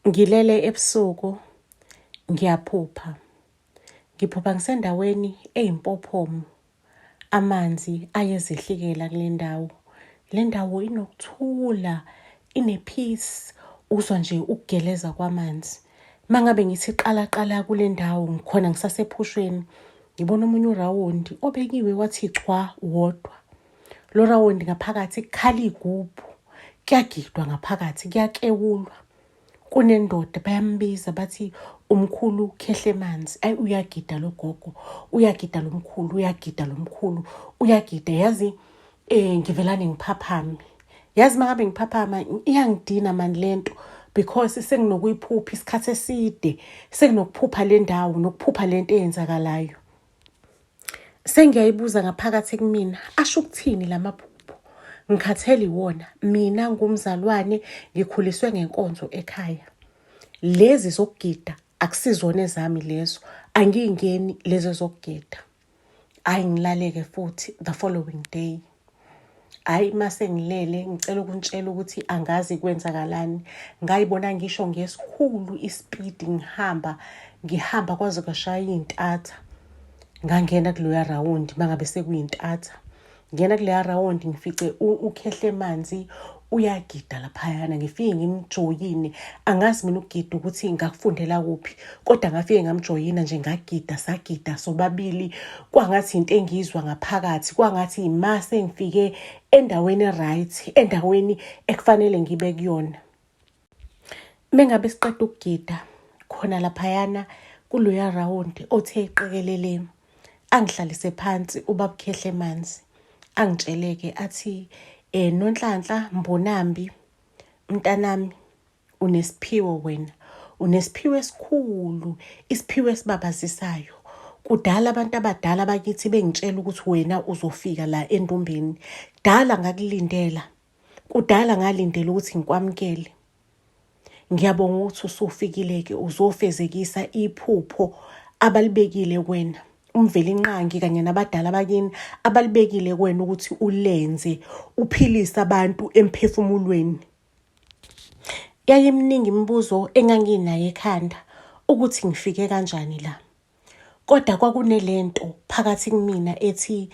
Ngilele ebusuku ngiyaphupha. Ngiphupha ngisendaweni eyimpophoma, amanzi ayezehlikela kule ndawo. Le ndawo inokuthula, ine-peace, uzwa nje ukugeleza kwamanzi. Uma ngabe ngithi qala qala kule ndawo ngikhona ngisasephushweni, ngibona omunye urawondi obekiwe wathi chwa wodwa. Lo rawondi ngaphakathi kukhala iy'gubhu, kuyagidwa ngaphakathi, kuyakewulwa. Kunendoda bayambiza bathi umkhulu Khehlemanzi. Ayi uyagida lo gogo, uyagida lo mkhulu, uyagida lo mkhulu, uyagida. Yazi ngivelane ngiphaphame. Yazi uma ngabe ngiphaphama iyangidina mani lento because senginokuyiphupha isikhathi eside, senginokuphupha le ndawo nokuphupha lento eyenzakalayo. Sengiyayibuza ngaphakathi kumina, asho ukuthini la maphupho? Ngikhathele iwona. Mina ngumzalwane ngikhuliswe ngenkonzo ekhaya. Lezi zokugida akusizona ezami lezo, angiyingeni lezo zokugida. Hhayi ngilaleke futhi the following day. Hhayi uma sengilele ngicela ukunitshela ukuthi angazi kwenzakalani. Ngayibona ngisho ngesikhulu isipidi ngihamba, ngihamba kwaze kwashaya iy'ntatha. Ngangena kuloya rawundi uma ngabe sekuyintatha. Ngena kuleya rawundi ngifice uKhehlemanzi uyagida laphayana ngifike ngimjoyine angazi mina ukugida ukuthi ngakufundela kuphi kodwa ngafike ngamjoyina nje ngagida sagida sobabili kwangathi into engizwa ngaphakathi kwangathi ima sengifike endaweni right endaweni ekufanele ngibe kuyona. Mengabe siqeda ukugida khona laphayana kuloya rawundi othe qekelele angihlalise phansi ubaba Khehlemanzi angitsheleke athi Nonhlanhla Mbonambi mntanami unesiphiwo wena unesiphiwo esikhulu isiphiwo esibabazisayo kudala abantu abadala bakithi bengitshela ukuthi wena uzofika la endumbeni kudala ngakulindela kudala ngalindela ukuthi ngikwamukele ngiyabonga ukuthi usufikile-ke uzofezekisa iphupho abalibekile kuwena uMvelinqangi kanye nabadala bakini abalibekile kuwena ukuthi ulenze uphilise abantu emphefumulweni. Yayiminingi imibuzo enganginayo ekhanda ukuthi ngifike kanjani la. Kodwa kwakunelento phakathi kumina ethi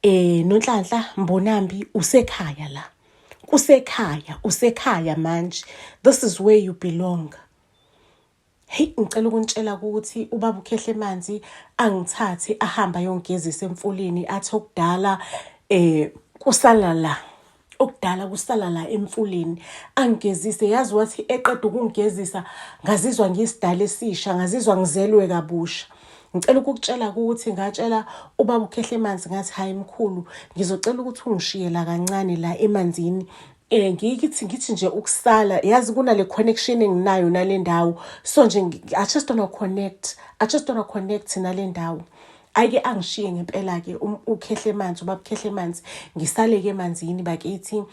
Nonhlanhla Mbonambi usekhaya la. Kusekhaya, usekhaya manje. This is where you belong. Hey ngicela ukunitshela ukuthi ubaba uKhehlemanzi angithathe ahambe ayongigezisa emfuleni athi okudala kusala la okudala kusala la emfuleni angigezise yazi wathi eqeda ukungigezisa ngazizwa ngiyisidala esisha ngazizwa ngizelwe kabusha ngicela ukukutshela ukuthi ngatshela ubaba uKhehlemanzi ngathi hayi mkhulu ngizocela ukuthi ungishiye la kancane la emanzini ngithi ngithi nje ukusala yazi kunale connection enginayo nale ndawo so nje I just wanna connect I just wanna connect nale ndawo ake angishiye ngempela-ke uKhehlemanzi ubaba uKhehlemanzi ngisale-ke emanzini bakithi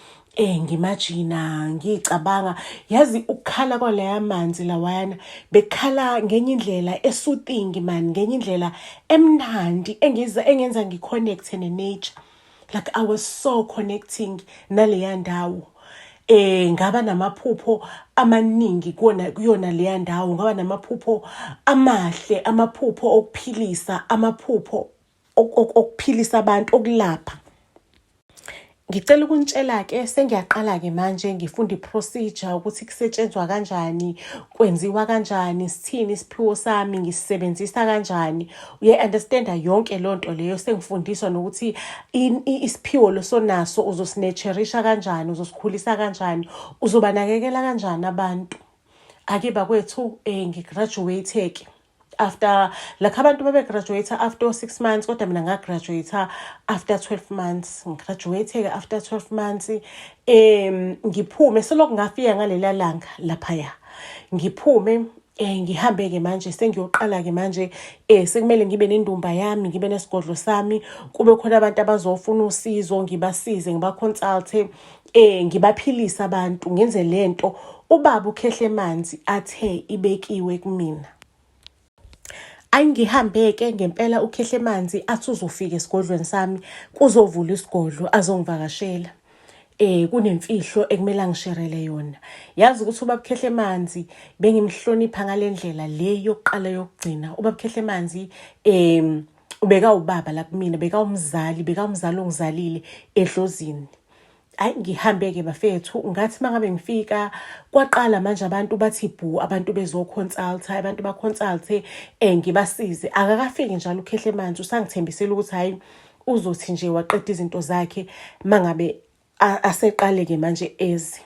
ngimajina ngicabanga yazi ukukhala kwalaya manzi lawayana bekhala ngenye indlela esoothing man ngenye indlela emnandi engiza engenza ngiconnect ne-nature like I was so connecting naleya ndawo ngaba namaphupho amaningi kuona kuyona leya ndawo ngaba namaphupho amahle amaphupho okuphilisa amaphupho okuphilisa abantu okulapha. Ngicela ukunitshela-ke sengiyaqala-ke manje ngifunda i-procedure ukuthi kusetshenzwa kanjani kwenziwa kanjani sithini isiphiwo sami ngisisebenzisa kanjani uyayi-understanda yonke loo nto leyo sengifundiswa nokuthi isiphiwo losonaso uzosinecherisha kanjani uzosikhulisa kanjani uzobanakekela kanjani abantu. Ake bakwethu ngigraduate-ke after like abantu babe-graduate after 6 months kodwa mina ngagraduate after 12 months ngigraduate-ke after 12 months ngiphume selokhu ngafika ngalela langa laphaya ngiphume ngihambe-ke manje sengiyoqala-ke manje sekumele ngibe nendumba yami ngibe nesigodlo sami kube khona abantu abazofuna usizo ngibasize ngibaconsulte ngibaphilise abantu ngenze lento ubaba uKhehlemanzi athe ibekiwe kumina. Angihambe-ke ngempela uKhehlemanzi athi uzofika esigodlweni sami kuzovula isigodlo azongivakashela. Kunemfihlo ekumele angisherele yona. Yazi ukuthi ubaba Khehlemanzi bengimhlonipha ngalendlela le yokuqala yokugcina. Ubaba Khehlemanzi ubeka ubaba la kumina, bekawumzali, bekawumzali ongizalile edlozini. Hayi, ngihambe-ke bafethu, ngathi uma ngabe ngifika kwaqala manje abantu bathi bhu, abantu bezoconsulta, abantu baconsulte ngibasize. Akakafiki njalo uKhehlemanzi, usangithembisile ukuthi hhayi uzothi nje waqeda izinto zakhe mangabe aseqale-ke manje eze.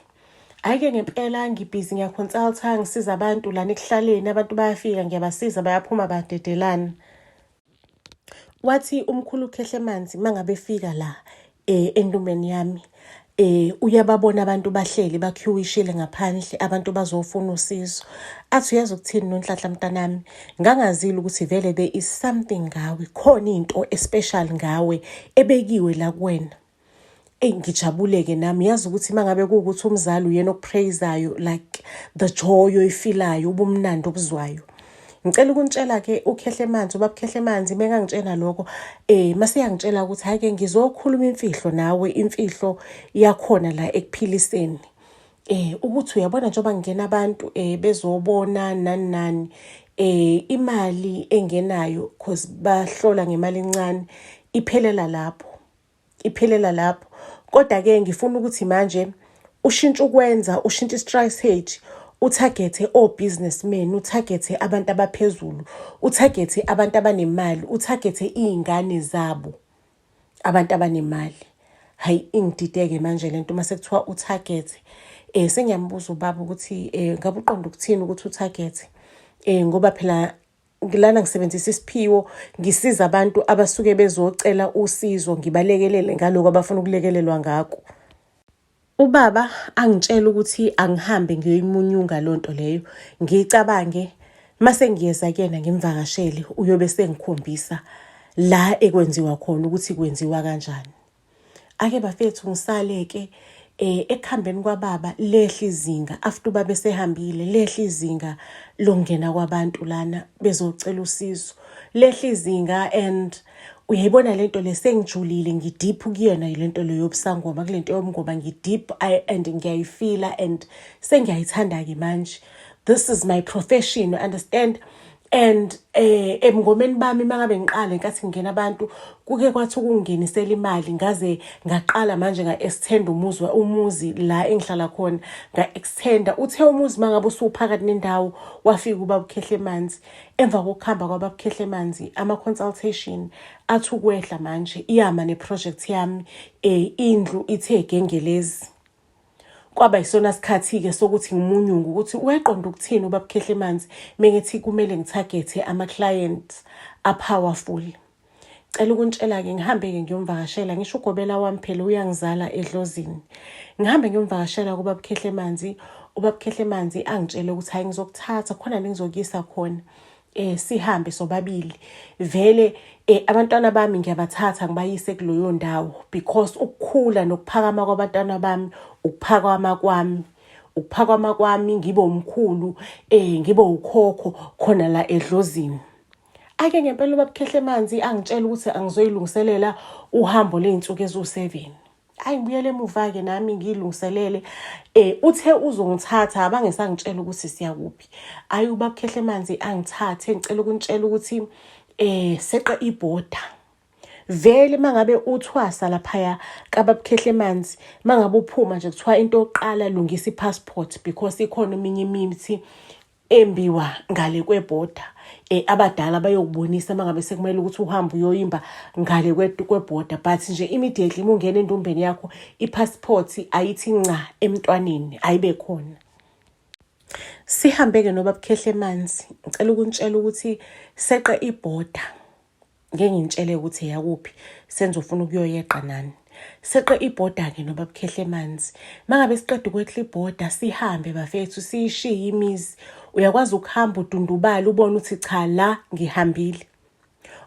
Hhayi-ke ngempela ngibhizi ngiyaconsulta, ngisiza abantu lana ekuhlaleni, abantu bayafika ngiyabasiza, bayaphuma bayadedelana. Wathi umkhulu uKhehlemanzi mangabe efika la endumbeni yami, uyababona abantu bahleli bakhiwishile ngaphandle, abantu bazofuna usizo. Athi uyazi ukuthini Nonhlanhla mntanami, ngangazile ukuthi vele there is something ngawe, khona into especial ngawe ebekiwe la kuwena. Eyi, ngijabule-ke nami, yazi ukuthi uma ngabe kuwukuthi umzali uyena okupraisayo, like the joy oyifilayo, ubumnandi obuzwayo. Ngicela ukunitshela-ke uKhehlemanzi, ubaba uKhehlemanzi mekangitshela lokho, mase yangitshela ukuthi hhayi-ke ngizokhuluma imfihlo nawe, imfihlo yakhona la ekuphiliseni. Ukuthi uyabona njengoba kungena abantu bezobona nani nani, imali engenayo cause bahlola ngemali encane iphelela lapho. Iphelela lapho. Kodwa-ke ngifuna ukuthi manje ushintshe ukwenza, ushintshe i-strategy, uthagethe o-businessmen, uthagethe abantu abaphezulu, uthagethe abantu abanemali, uthagethe iy'ngane zabo, abantu abanemali. Hhayi, ingidide-ke manje lento mase kuthiwa uthagethe. Sengiyambuza ubaba ukuthi ngabe uqonde ukuthini ukuthi uthagethe? Ngoba phela lana ngisebenzisa isiphiwo, ngisiza abantu abasuke bezocela usizo, ngibalekelele ngaloko abafuna ukulekelelwa ngako. Ubaba angitshela ukuthi angihambe ngiyoyimunyunga loo nto leyo, ngiyicabange, mase ngiyeza kuyena ngimvakashele, uyobe sengikhombisa la ekwenziwa khona ukuthi kwenziwa kanjani. Ake bafethu ngisale-ke ekuhambeni kwababa lehla izinga, after ubaba esehambile lehla izinga lokungena kwabantu lana bezocela usizo. Lehla izinga and uyayibona lento le sengijulile, ngi-deep kuyona lento le yobusangoma, kule nto yobungoma ngi-deep and ngiyayifila and sengiyayithanda-ke manje. This is my profession, you understand? And ebungomeni bami mangabe ngiqala ngenkathi ngingena abantu kuke kwathi ukungingenisela imali, ngaze ngaqala manje nga-extend umuzi la engihlala khona, nga-extenda. Uthe umuzi mangabe usuphakathi nendawo wafika ubaba uKhehlemanzi. Emva kokuhamba kwababa uKhehlemanzi ama-consultation athi ukwehla manje, iyama ne-project yami, indlu ithe gengelezi. Kwaba yisona sikhathi-ke sokuthi ngimunyunge ukuthi uyayiqonda ukuthini ubaba uKhehlemanzi mengithi kumele ngithagethe ama-client a-powerful. Cela ukuntshela-ke ngihambe-ke ngiyomvakashela, ngisho ugobela wami phela uyangizala edlozini. Ngihambe ngiyomvakashela kubaba uKhehlemanzi, ubaba uKhehlemanzi angitshele ukuthi hhayi ngizokuthatha khona la engizokuyisa khona. Sihambe sobabili. Vele abantwana bami ngiyabathatha ngibayise kuleyo ndawo because ukukhula nokuphakama kwabantwana bami ukuphakama kwami. Ukuphakama kwami ngibe umkhulu, ngibe ukhokho khona la edlozini. Ake ngempela ubaba uKhehlemanzi angitshela ukuthi angizoyilungiselela uhambo ley'nsuku eziwu-7. Hayi, ngibuyele emuva-ke nami ngiyilungiselele. Uthe uzongithatha abangesangitshela ukuthi siya kuphi. Hhayi, ubaba uKhehlemanzi angithathe, ngicela ukunitshela ukuthi seqe ibhoda. Vele mangabe uthwasa laphaya kababa uKhehlemanzi, mangabe uphuma nje kuthiwa into yokuqala lungisa i-passport because ikhona eminye imithi embiwa ngale kwebhoda. Abadala bayokubonisa mangabe sekumele ukuthi uhambe uyoyimba ngale kwebhoda, but nje immediately uma ungena endumbeni yakho i-passport ayithi nca emntwaneni, ayibe khona. Sihambe-ke nobaba uKhehlemanzi, ngicela ukunitshela ukuthi seqe ibhoda. Ngeke ngintshele ukuthi eyakuphi, senze ufuna ukuyoyeqa nani. Seqe ibhoda-ke nobaba uKhehlemanzi. Mangabe siqeda ukwehla ibhoda sihambe bafethu siyishiye imizi. Uyakwazi ukuhamba udundubale ubone ukuthi cha la ngihambile.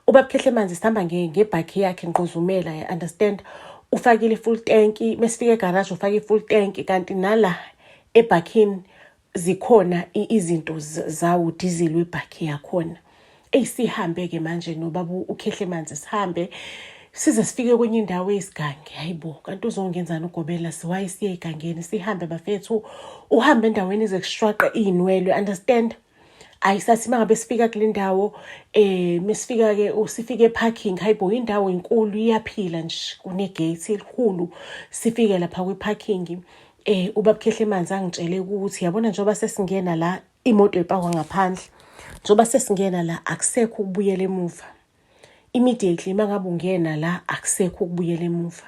Ubaba uKhehlemanzi sihamba ngebhakhi yakhe ngiqozumela, you understand? Ufakile i-full tank, mesifika egaraji ufake i-full tank, kanti nala ebhakhini zikhona izinto zawo diesel webhakhi yakhona. Eyi, sihambe-ke manje nobaba uKhehlemanzi sihambe. Size sifike kwenye indawo eyisigange. Hayi bo, kanti uzongenzani ugobela? Siwaye siye egangeni, sihambe bafethu. Uhambe endaweni ize kushwaqe iy'nwele, understand? Ayi sathi uma ngabe sifika kule ndawo mesifika-ke sifike e-parking. Hayi bo, indawo inkulu, iyaphila nje, kune-gate elikhulu. Sifike lapha kwi-parking, ubaba Khehlemanzi angitshele ukuthi yabona njengoba sesingena la, imoto ipakwa ngaphandle, njengoba sesingena la akusekho ukubuyela emuva. Immediately uma ngabe ungena la akusekho ukubuyela emuva.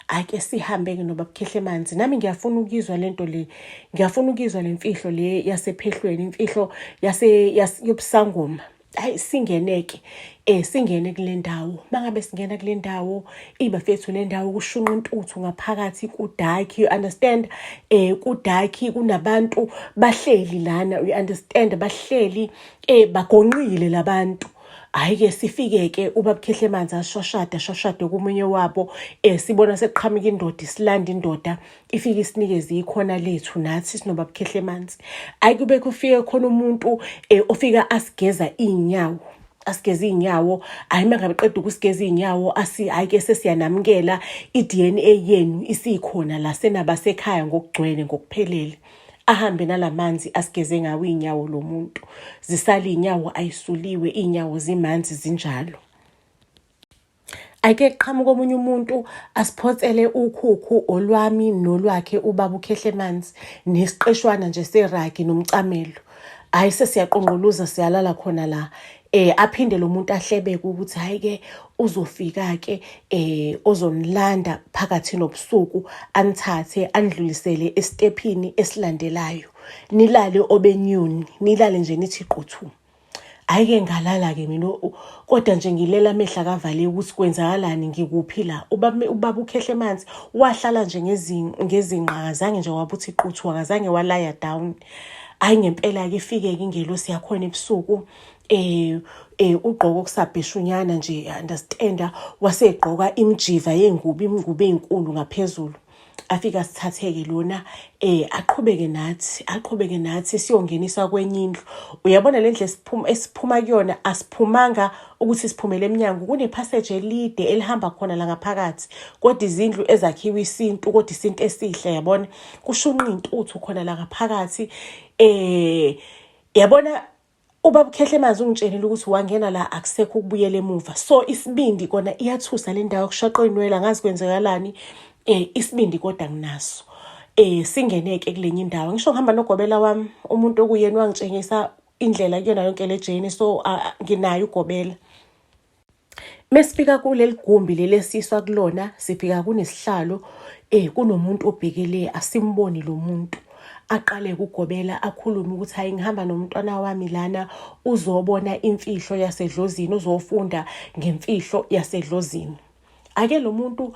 Ake sihambe-ke nobaba Khehlemanzi. Nami ngiyafuna ukuyizwa lento le, ngiyafuna ukuyizwa le mfihlo le yasephehlweni, imfihlo yobusangoma. Hayi singene-ke, singene kule ndawo. Uma ngabe singena kule ndawo, ibafethu le ndawo kushunqa intuthu ngaphakathi, ku-dark, you understand? Ku-dark, kunabantu bahleli lana, you understand? Bahleli, bagonqile labantu. Hhayi-ke sifike-ke ubaba Khehlemanzi ashwashade ashwashade komunye wabo, sibona sekuqhamuka indoda, isilanda indoda, ifike isinikeze ikhona lethu nathi sinobaba Khehlemanzi. Hhayi kube kufike khona umuntu ofika asigeza iy'nyawo, asigeza iy'nyawo. Hhayi uma ngabe qeda ukusigeza iy'nyawo, hhayi-ke sesiyanamukela, i-DNA yenu isikhona la, senabasekhaya ngokugcwele ngokuphelele. Ahambe nalamanzi asigeze ngawo iy'nyawo lo muntu. Zisale iy'nyawo ayisuliwe, iy'nyawo zimanzi zinjalo. Ake kuqhamuke omunye umuntu asiphotsele ukhukhu olwami nolwakhe ubaba uKhehlemanzi nesiqeshwana nje seragi nomcamelo. Hhayi sesiyaqongqoloza siyalala khona la. Aphinde lo muntu ahlebeke ukuthi hhayi-ke uzofika-ke ozonilanda phakathi nobusuku anithathe anidlulisele esitephini esilandelayo. Nilale obenyoni, nilale nje nithi quthu. Hhayi-ke ngalala-ke mina, kodwa nje ngilela amehlo akavaleki ukuthi kwenzakalani, ngikuphi la. Ubaba uKhehlemanzi wahlala nje ngezinqa, akazange nje wabuthi quthu, akazange walaya down. Hhayi ngempela-ke ifike-ke ingelosi yakhona ebusuku, ugqoka okusabheshunyana nje, understand, wasegqoka imijiva yengubo, ingubo ey'nkulu ngaphezulu. Afike asithatheke lona, aqhubeke nathi, aqhubeke nathi siyongenisa kwenye indlu. Uyabona le ndlu esiphuma kuyona, asiphumanga ukuthi siphumele emnyango, kune-passage elide elihamba khona la ngaphakathi, kodwa izindlu ezakhiwe isintu, kodwa isintu esihle, yabona. Kushunqa iy'ntuthu khona la ngaphakathi. Yabona ubaba uKhehlemanzi ungitshelile ukuthi wangena la akusekho ukubuyela emuva. So isibindi kona iyathusa le ndawo, kushaqa iy'nwele, angazi kwenzakalani. Isibindi kodwa nginaso. Singene-ke kulenye indawo. Ngisho ngihamba nogobela wami, umuntu okuyena wangitshengisa indlela kuyona yonke le journey, so nginayo ugobela. Mesifika kuleli gumbi leli esiswa kulona, sifika kunesihlalo, kunomuntu obhekele, asimboni lo muntu. Aqale ukugobela akhulume ukuthi hayi ngihamba nomntwana wami lana, uzobona imfihlo yasedlozini, uzofunda ngemfihlo yasedlozini. Ake lo muntu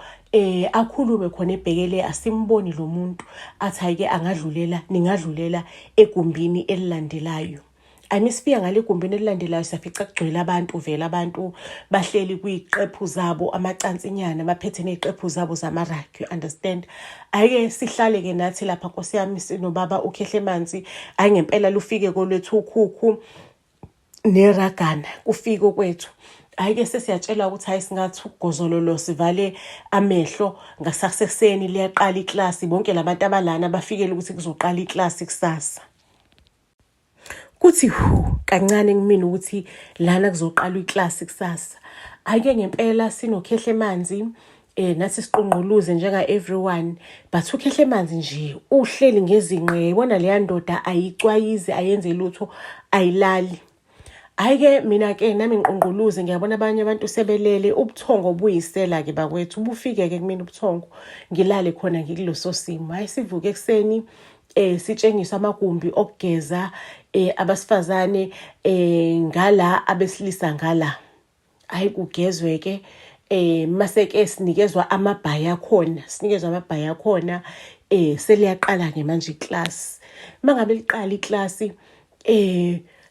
akhulume khona ebhekele, asimboni lo muntu, athi hayi-ke angadlulela, ningadlulela egumbini elilandelayo. Ayi sifika ngale egumbini elilandelayo, siyafica kugcwele abantu vele, abantu bahleli kuy'qephu zabo, amacansinyana, baphethe ney'qephu zabo zamaragi, you understand? Ake sihlale-ke nathi lapha nkosi yami sinobaba uKhehlemanzi. Hhayi ngempela lufike kolwethu ukhukhu neragana, kufike okwethu. Hhayi-ke sesiyatshela ukuthi hhayi singathi ugozololo sivale amehlo ngasasekuseni liyaqala iklasi, bonke labantu abalana bafikele ukuthi kuzoqala iklasi kusasa. Kuthi hu kancane kumina ukuthi lana kuzoqalwa iklasi kusasa. Hhayi-ke ngempela sinoKhehlemanzi, nathi siqongqoluze njenga everyone, but uKhehlemanzi nje uhleli ngezinqe, yayibona leya ndoda ayicwayizi, ayenze lutho, ayilali. Hhayi-ke mina-ke nami ngiqongqoluze, ngiyabona abanye abantu sebelele, ubuthongo buyisela-ke bakwethu, bufike-ke kumina ubuthongo, ngilale khona ngikuleso simo. Hhayi sivuke ekuseni, sitshengiswe amagumbi okugeza, abasifazane ngala, abesilisa ngala. Hhayi kugezwe-ke, mase-ke sinikezwa amabhayi akhona, sinikezwa amabhayi akhona, seliyaqala-ke manje iklasi. Uma ngabe liqala iklasi,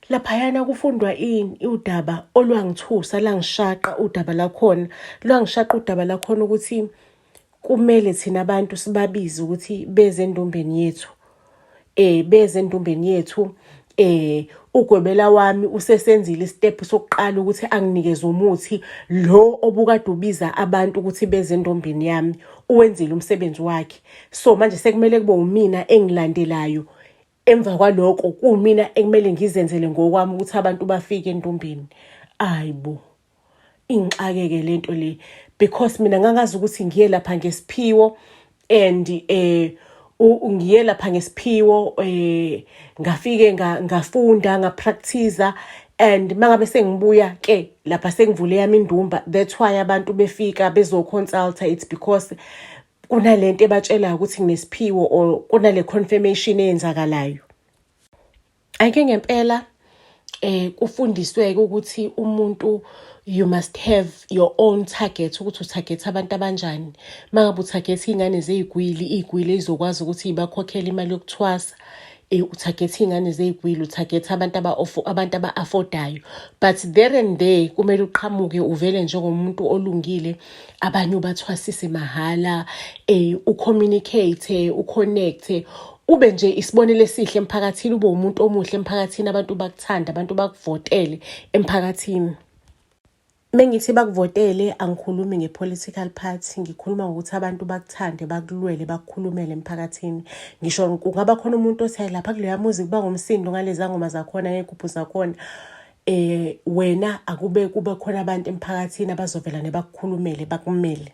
laphayana kufundwa ini, udaba olwangithusa, langishaqa udaba lakhona. Lwangishaqa udaba lakhona ukuthi kumele thina abantu sibabize ukuthi beze endumbeni yethu. Beze endumbeni yethu, Ugwebela wami usesenzile istep sokuqala ukuthi anginikeze umuthi lo obukade ubiza abantu ukuthi beze entombini yami. Uwenzile umsebenzi wakhe. So manje sekumele kube umina engilandelayo. Emva kwaloko kuwumina ekumele ngizenzele ngokwami ukuthi abantu bafike entombini. Ayi bo. Ingixakeke lento le because mina ngangazi ukuthi ngiye lapha ngesiphiwo and ngiye lapha ngesiphiwo, ngafike ngafunda, ngapractice, and mangabe sengibuya ke lapha sengivule yami indumba. That's why abantu befika bezoconsulta. It's because kunalento ebatshelayo ukuthi nginesiphiwo or kunale confirmation eyenzakalayo. Ake ngempela kufundiswe ukuthi umuntu, you must have your own target, ukuthi utarget abantu abanjani. Mangabe utarget iy'ngane zey'gwili, iy'gwili ey'zokwazi ukuthi y'bakhokhele imali yokuthwasa, utarget iy'ngane zey'gwili, utarget abantu aba-affordayo. But there and there kumele uqhamuke uvele njengomuntu olungile, abanye ubathwasise mahhala, ucommunicate, uconnecte, ube nje isibonelo esihle emphakathini, ube umuntu omuhle emphakathini, abantu bakuthande, abantu bakuvotele emphakathini. Mengithi bakuvotele, angikhulumi nge-political party, ngikhuluma ngokuthi abantu bakuthande, bakulwele, bakukhulumele emphakathini. Ngisho kungaba khona umuntu othi, hayi, lapha kuleya muzi kuba ngumsindo ngalezi ngoma zakhona, ngey'gubhu zakhona. Wena akube kube khona abantu emphakathini abazovela nebakukhulumele, bakumele.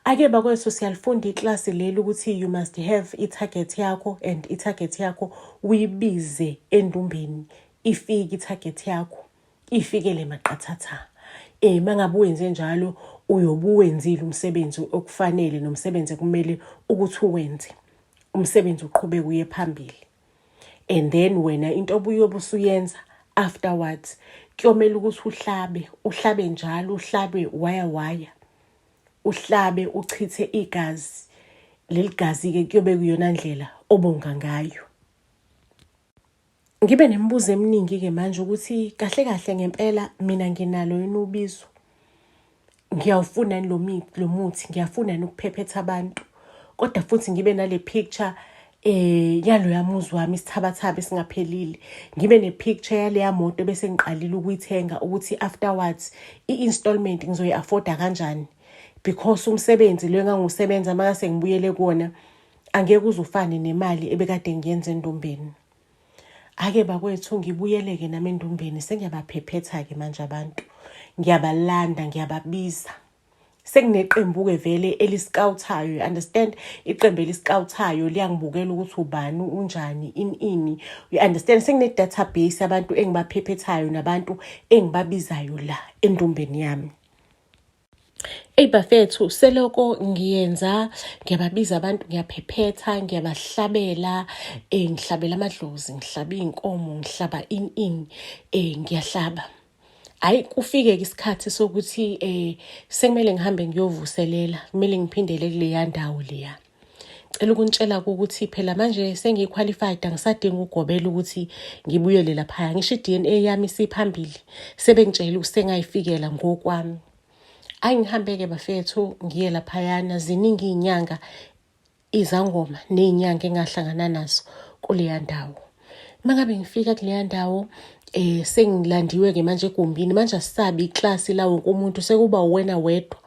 Ake bakwethu, siyalifunda iklasi leli ukuthi you must have i-target yakho and i-target yakho uyibize endumbeni, ifike i-target yakho, ifikele maqathatha. Mangabe uwenze njalo, uyobe uwenzile umsebenzi okufanele nomsebenzi ekumele ukuthi uwenze. Umsebenzi uqhubeke uye phambili. And then wena into obuyobe usuyenza afterwards, kuyomele ukuthi uhlabe, uhlabe njalo, uhlabe waya waya. Uhlabe uchithe igazi. Leli gazi-ke kuyobe kuyona ndlela obonga ngayo. Ngibe nemibuzo eminingi-ke manje ukuthi kahle kahle ngempela mina nginalo yini ubizo? Ngiyawufuna yini lo muthi? Ngiyafuna yini ukuphephetha abantu? Kodwa futhi ngibe nale picture yaloya muzi wami, isithabathaba esingaphelile. Ngibe ne-picture yaleya moto bese ngiqalile ukuyithenga, ukuthi afterwards i-installment ngizoyi-afforda kanjani, because umsebenzi lo engangiwusebenza makase ngibuyele kuwona angeke uze ufane nemali ebekade ngiyenza endumbeni. Ake bakwethu, ngibuyele-ke nami endumbeni, sengiyabaphephetha-ke manje abantu, ngiyabalanda, ngiyababiza. Sekuneqembu-ke vele eliscouttayo, you understand? Iqembu eliscouttayo liyangibukela ukuthi ubani, unjani, ini ini, you understand? Sekune-database abantu engibaphephethayo nabantu engibabizayo la endumbeni yami. Eyi bafethu, seloko ngiyenza, ngiyababiza abantu, ngiyaphephetha, ngiyabahlabela, ngihlabela amadlozi, ngihlaba iy'nkomo, ngihlaba ini ini, ngiyahlaba. Hhayi, kufike-ke isikhathi sokuthi sekumele ngihambe ngiyovuselela, kumele ngiphindele kuleya ndawo leya. Cela ukunitshela-ke ukuthi phela manje sengiyi-qualified, angisadingi ukugobela ukuthi ngibuyele laphaya. Ngisho i-DNA yami isiphambili, sebengitshela ukuthi sengayifikela ngokwami. Ayi, ngihambe-ke bafethu ngiye laphayana, ziningi iy'nyanga, izangoma ney'nyanga engahlangana nazo kuleya ndawo. Uma ngabe ngifika kuleya ndawo, sengilandiwe-ke manje egumbini, manje asisabi iklasi la wonke umuntu, sekuba uwena wedwa.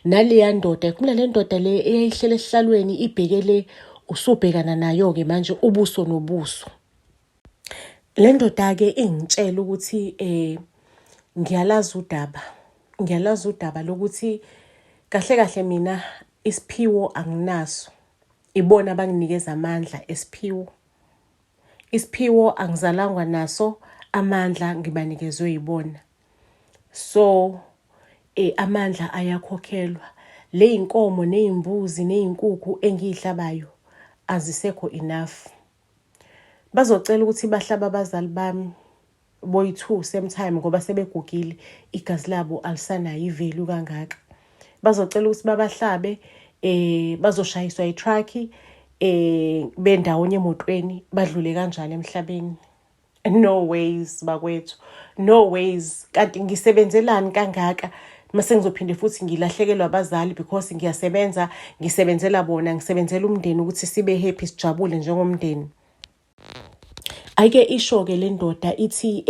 Naleya ndoda, khumbula le ndoda le eyayihleli esihlalweni ibhekele, usubhekana nayo-ke manje ubuso nobuso. Le ndoda-ke ingitshela ukuthi ngiyalazi udaba, ngiyalazi udaba lokuthi kahle kahle mina isiphiwo anginaso. Ibona abanginikeza amandla esiphiwo. Isiphiwo angizalangwa naso, amandla ngibanikezwe yibona. So amandla ayakhokhelwa. Le y'nkomo ney'mbuzi ney'nkukhu engiyihlabayo azisekho enough. Bazocela ukuthi bahlabe abazali bami boyi-two same time ngoba sebegugile, igazi labo alisanayo i-value kangaka. Bazocela ukuthi babahlabe, bazoshayiswa i-truck bendawonye emotweni, badlule kanjalo emhlabeni. No ways bakwethu, no ways. Kanti ngisebenzelani kangaka mase ngizophinde futhi ngilahlekelwe abazali? Because ngiyasebenza, ngisebenzela bona, ngisebenzela umndeni ukuthi sibe happy, sijabule njengomndeni. Ayike isho-ke le ndoda ithi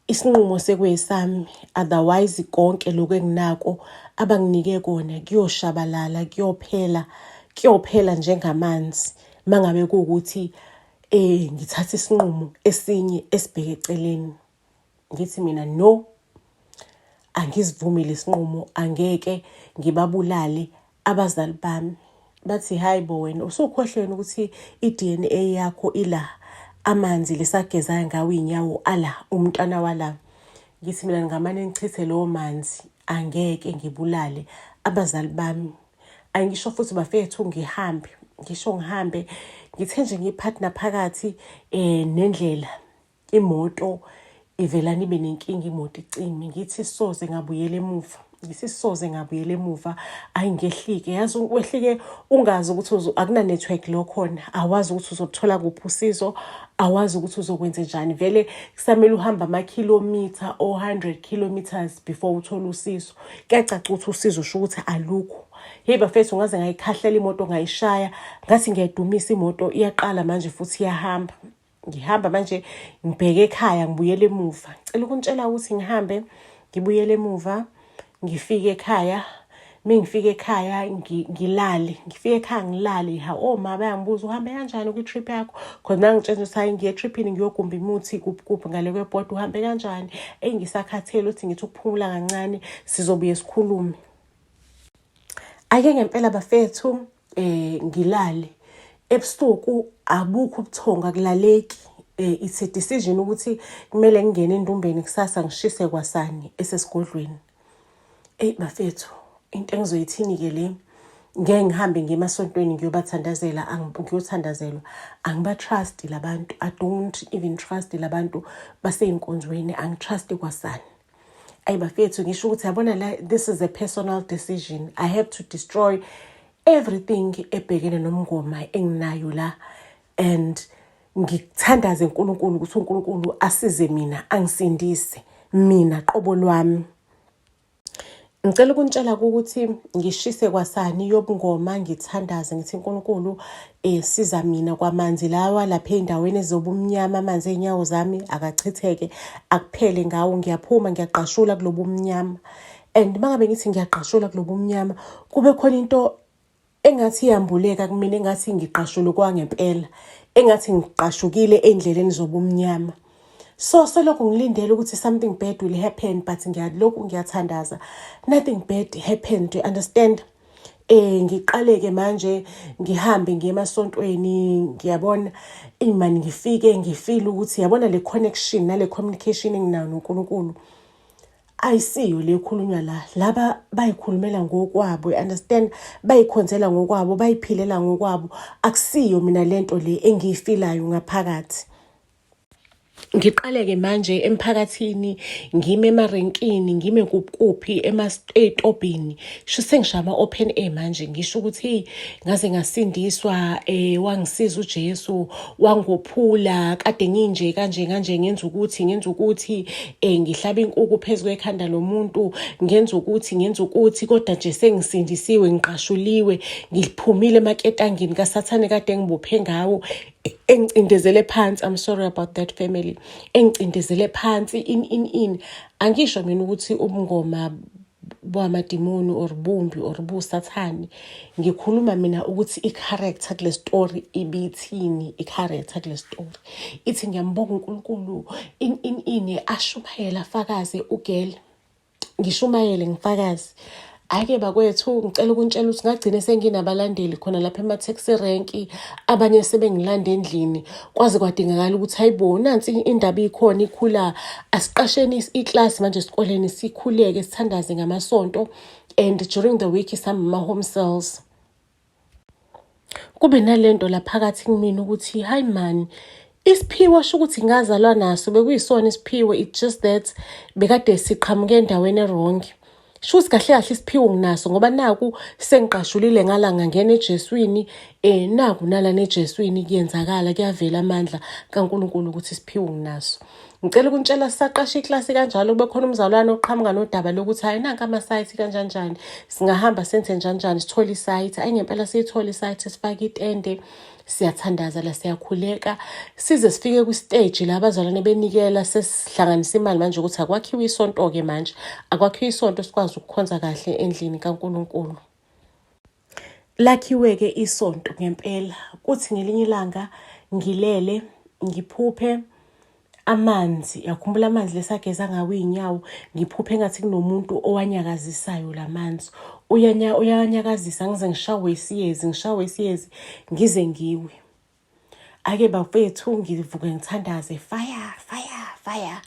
isinqumo sekwesami, otherwise konke lokhu enginako abanginike kona kuyoshabalala, kuyophela, kuyophela njengamanzi mangabe kuwukuthi ngithatha isinqumo esinye esibheke eceleni. Ngithi mina no, angizivumi lesinqumo, angeke ngibabulale abazali bami. Bathi hayi bo wena usukhohlweni ukuthi i-DNA yakho ila, amanzi lesagezayo ngawo iy'nyawo ala, umntwana wala. Ngithi mina ngingamane ngichithe lowo manzi, angeke ngibulale abazali bami. Angisho futhi bafethu ngihambe, ngisho ngihambe, ngithe nje ngiphathi naphakathi nendlela imoto ivelane ibe nenkinga, imoto icime. Ngithi soze ngabuyela emuva, ngithi soze ngabuyela emuva. Ayi ngehlike, yazi wehlike ungazi ukuthi akuna-network lo khona, awazi ukuthi uzothola kuphi usizo, awazi ukuthi uzokwenze njani. Vele kusamele uhambe amakhilomitha o-100 kilometers before uthole usizo. Kuyacaca ukuthi usizo sho ukuthi alukho. Hey bafethu, ngaze ngayikhahlela imoto, ngayishaya, ngathi ngiyayidumisa imoto, iyaqala manje futhi iyahamba. Ngihamba manje ngibheke ekhaya, ngibuyele emuva. Ngicela ukuntshela ukuthi ngihambe ngibuyele emuva, ngifike ekhaya. Mengifika ekhaya ngilale, ngifike ekhaya ngilale. Ha, oma bayangibuza uhambe kanjani kwi-trip yakho, cause nangitshela ukuthi hayi ngiye etriphini ngiyogumba imuthi kuphi kuphi ngale kwebhodi, uhambe kanjani? Eyi ngisakhathele ukuthi ngithi ukuphumula kancane, sizobuye sikhulume. Ake ngempela bafethu ngilale ebusuku, abukho ubuthongo, akulaleki. It's a decision ukuthi kumele ngingene endumbeni kusasa ngishise kwasani esesigodlweni. Eyi bafethu, into engizoyithini-ke le, ngeke ngihambe ngiye emasontweni ngiyobathandazela, ngiyothandazelwa. Angiba-trust labantu, I don't even trust labantu basey'nkonzweni, angi-trust kwasani. Ayi bafethu, ngisho ukuthi yabona la, this is a personal decision. I have to destroy everything ebhekene nomngoma enginayo la, and ngikuthandaze uNkulunkulu ukuthi uNkulunkulu asize mina, angisindise mina qobo lwami. Ngicela ukuntshela ukuthi ngishise kwasani yobungoma, ngithandaze ngithi uNkulunkulu siza mina kwamanzi lawa lapha ey'ndaweni ezobumnyama, amanzi ey'nyawo zami akachitheke, akuphele ngawo. Ngiyaphuma ngiyaqashula kulobu mnyama, and mangabe ngithi ngiyaqashula kulobu mnyama, kube khona into engathi iyambuleka kumina, engathi ngiqashule kwangempela, engathi ngiqashukile ey'ndleleni zobumnyama. So selokhu ngilindele ukuthi something bad will happen, but ngiyalokhu ngiyathandaza, nothing bad happened, you understand? Ngiqaleke manje ngihambe ngiye emasontweni, ngiyabona imani, ngifike ngifeel ukuthi yabona le connection nale communication enginayo noNkulunkulu ayisiyo le khulunywa la. Laba bayikhulumela ngokwabo, you understand? Bayikhonzela ngokwabo, bayiphilela ngokwabo. Akusiyo mina lento le engiyifilayo ngaphakathi. Ngiqaleke manje emphakathini, ngime emarenkini, ngime kuphi ey'tobhini, sho sengishaya ama-open air manje, ngisho ukuthi hey ngaze ngasindiswa, wangisiza uJesu, wangophula, kade nginje kanje kanje, ngenza ukuthi ngenza ukuthi, ngihlaba inkukhu phezu kwekhanda lomuntu, ngenza ukuthi ngenza ukuthi, kodwa nje sengisindisiwe, ngiqashuliwe, ngiphumile emaketangini kaSathane kade ngibophe ngawo, engicindezele phansi. I'm sorry about that, family. Engicindezele phansi in in in. Angisho mina ukuthi ubungoma bwamadimoni or bumbi or busathane, ngikhuluma mina ukuthi i-character kule story ibithini. I-character kule story ithi ngiyambonga uNkulunkulu in in in, ashumayela afakaze ugirl, ngishumayele ngifakaze. Ake bakwethu, ngicela ukuntshela ukuthi ngagcine senginabalandeli khona lapha ema-taxi rank, abanye sebengilanda endlini, kwaze kwadingakala ukuthi hayibo, nansi indaba ikhona ikhula, asiqasheni iklasi manje esikoleni, sikhuleke sithandaze ngamasonto, and during the week sihamba ama-home cells. Kube nalento la phakathi kumina ukuthi hayi man, isiphiwo sho ukuthi ngazalwa naso, bekuyisona isiphiwo, it's just that bekade siqhamuke endaweni e-wrong. Sho ukuthi kahle kahle isiphiwo nginaso, ngoba naku sengiqashulile ngala ngangena eJeswini, naku nalana eJeswini kuyenzakala, kuyavela amandla kaNkulunkulu ukuthi isiphiwo nginaso. Ngicela ukuntshela, sisaqasha iklasi kanjalo, kube khona umzalwane oqhamuka nodaba lokuthi hayi nanka ama-site kanjanjani, singahamba senze njanjani, sithole isite. Ayi ngempela siyithole isite, sifake itende. Siyathandaza la, siyakhuleka size sifike kwi-stage la abazalwane benikela, sesihlanganisa imali manje ukuthi akwakhiwe isonto-ke manje, akwakhiwe isonto sikwazi ukukhonza kahle endlini kaNkulunkulu. Lakhiwe-ke isonto ngempela. Kuthi ngelinye ilanga ngilele ngiphuphe amanzi, yakhumbula amanzi lesageza ngawo iy'nyawo, ngiphuphe engathi kunomuntu owanyakazisayo la manzi. Uyanyakazisa ngize ngishawe isiyezi, ngishawe isiyezi ngize ngiwe. Ake bafethu ngivuke ngithandaze, fire, fire, fire.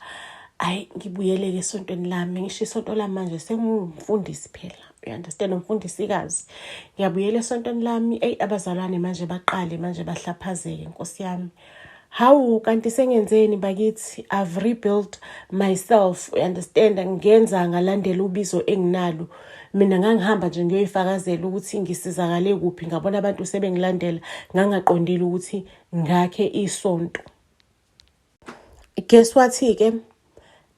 Hhayi, ngibuyele-ke esontweni lami, ngisho isonto lami manje sengumfundisi phela. You understand, umfundisikazi. Ngiyabuyela esontweni lami, eyi abazalwane manje baqale manje bahlaphazeke, Nkosi yami. Hawu, kanti sengenzeni bakithi? I've rebuilt myself, you understand? Ngenza ngalandela ubizo enginalo. Mina ngangihamba nje ngiyoyifakazela ukuthi ngisizakale kuphi, ngabona abantu sebengilandela, ngangaqondile ukuthi ngakhe isonto. Guess what-ke?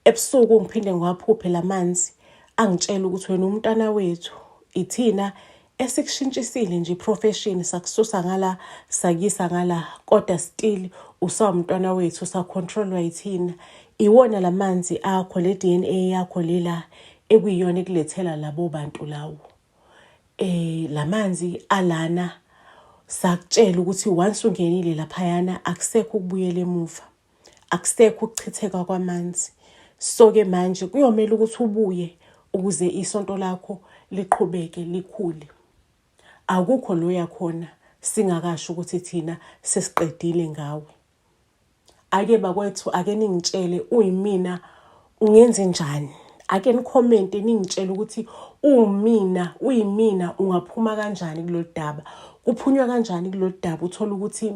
Ebusuku ngiphinde ngiwaphuphe la manzi angitshela ukuthi wena umntwana wethu, ithina esikushintshisile nje i-profession, sakususa ngala sakuyisa ngala, kodwa still usawumntwana wethu, usa-control-wa yithina. Iwona la manzi akho, le DNA yakho lela ekuyiyona ekulethela labo bantu lawo. La manzi alana sakutshela ukuthi once ungenile laphayana akusekho ukubuyela emuva, akusekho ukuchitheka kwamanzi. So-ke manje kuyomele ukuthi ubuye ukuze isonto lakho liqhubeke likhule. Akukho lo yakhona singakasho ukuthi thina sesiqedile ngawe. Ake bakwethu, ake ningitshele, uyimina ungenze njani? Ake ni-comment-e ningitshele ukuthi uwumina, uyimina ungaphuma kanjani kulolu daba? Kuphunywa kanjani kulolu daba? Uthole ukuthi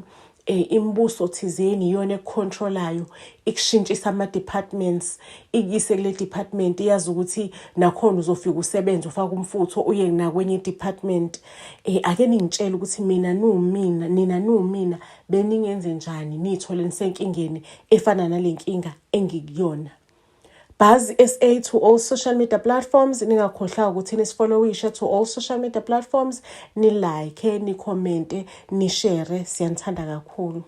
imibuso thizeni iyona eku-control-ayo, ikushintshisa ama-departments, ikuyise kule department, iyazi ukuthi nakhona uzofika usebenze ufake umfutho uye nakwenye i-department. Ake ningitshele ukuthi mina niwumina, nina niwumina beningenze njani niy'thole nisenkingeni efana nale nkinga engikuyona. Buzz SA to all social media platforms. Ningakhohlwa ukuthi nisi-follow-ishe to all social media platforms, ni-like, ni-comment-e, ni-share. Siyanithanda kakhulu.